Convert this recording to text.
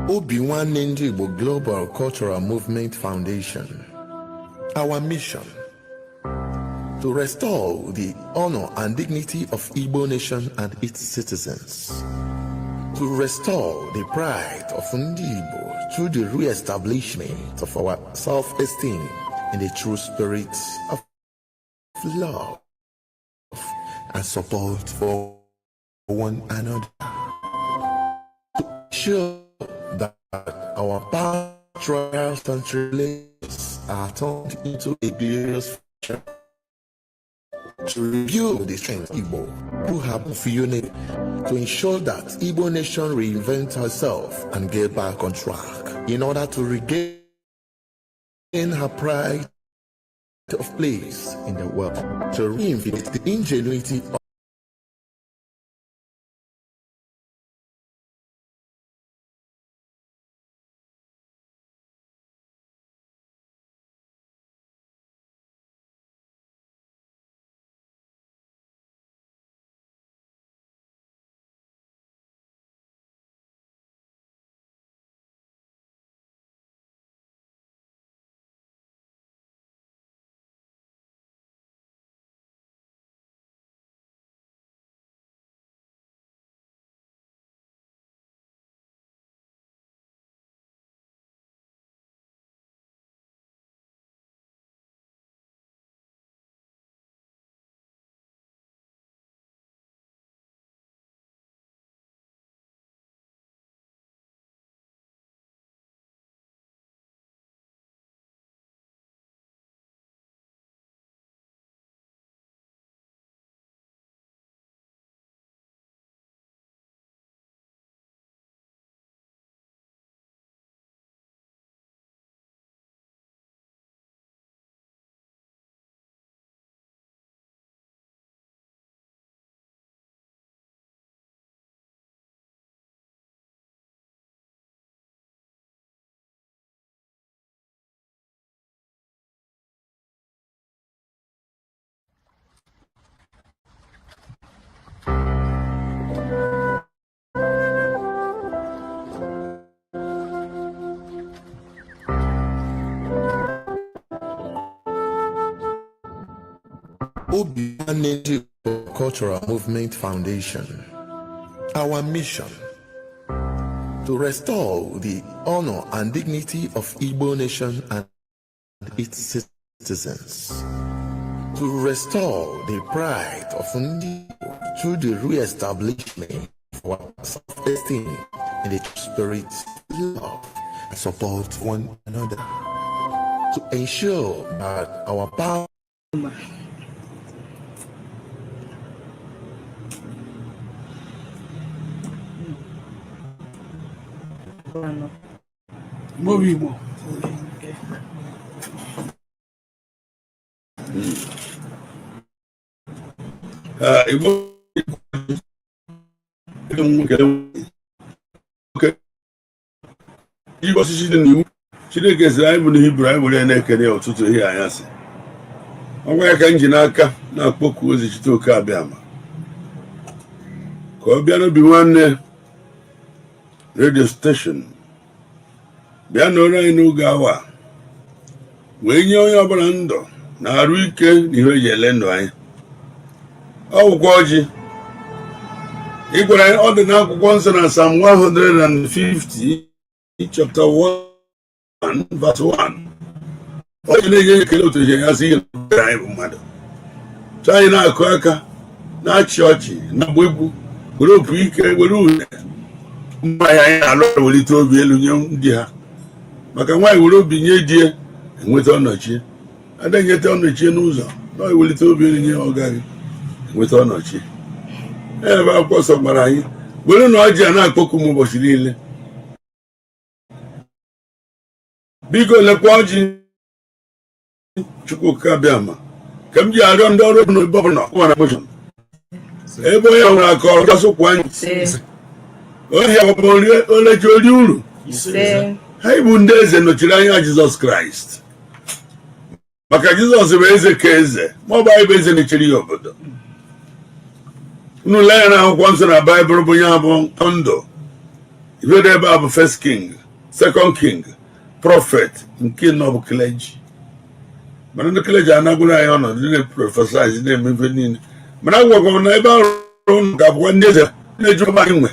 Obi Nwanne Ndị Igbo Global Cultural Movement Foundation. Our mission: to restore the honor and dignity of Igbo nation and its citizens. To restore the pride of Ndị Igbo through the re-establishment of our self-esteem in the true spirit of love and support for one another. To ensure that our past trials and tribulations are turned into a glorious future. To review the strength of Igbo who have unity, to ensure that Igbo nation reinvent herself and get back on track in order to regain her pride of place in the world, to reinvent the ingenuity of Obi Nwanne Ndị Igbo Cultural Movement Foundation. Our mission: to restore the honor and dignity of Igbo nation and its citizens. To restore the pride of Ndị Igbo through the re-establishment of our self-esteem in the spirit of love and support one another. To ensure that our power Anọ. Igbo bụ Igbo. Ee, Igbo nwoke Igbo osisi dị n'iwu Chineke sịrị anyị bụ na Hibru anyị were ya na-ekene ya ụtụtụ ehihie anyasị. Ọgwa ya ka m ji n'aka na-akpọku ozi Chite Oke Abịama ka ọ bịa n'Obi Nwanne Radio Station, bịa nọrọ anyị n'oge awa wee nye onye ọbụla ndụ na arụ ike na ihe eji ele ndụ anyị. Ọ bụkwa ọjị ị gwara anyị, ọ dị n'akwụkwọ nsọ na Psalm 150 chapter 1 verse 1. Ọjị na-enye ekele otu ihe ya sị ihe anyị bụ mmadụ chọọ anyị na-akụ aka, na-achị ọchị, na-agba egwu, were opi ike, were uhie nwaanyị anyị na-alụ welite obi elu nye ndị ha, maka nwaanyị were obi nye di ya enweta ọnọchie, ada enyeta ọnọchie n'ụzọ na ewelite obi elu nye ọ gaghị enweta ọnọchie. Ebe akwụkwọ nsọ gwara anyị were na ọjị a na-akpọku m ụbọchị niile. Biko lekwa ọjị Chukwu Okike Abịama ka m ji arịọ ndị ọrụ ebe ọbụla na motion ebe onye hụrụ aka ọrụ gasụkwu anyị onye ọbụla oleji ori uru ha ịbụ ndị eze nọchiri anya Jizọs Kraịst, maka Jizọs bụ eze ka eze, ma ọ bụ anyị bụ eze na-echere ya obodo. Unu lee ya na akwụkwọ nsọ na Baịbụl bụ ya bụ ndụ. Ife dị ebe a bụ first king, second king, prophet, nke nọ bụ clergy. Mana ndị clergy anagwụrụ anyị ọnọdụ na-eprophesize, na-eme ife niile. Mana agwagwa m na ebe ahụ ụnụ ga-abụkwa ndị eze na-eju ebe anyị nwe.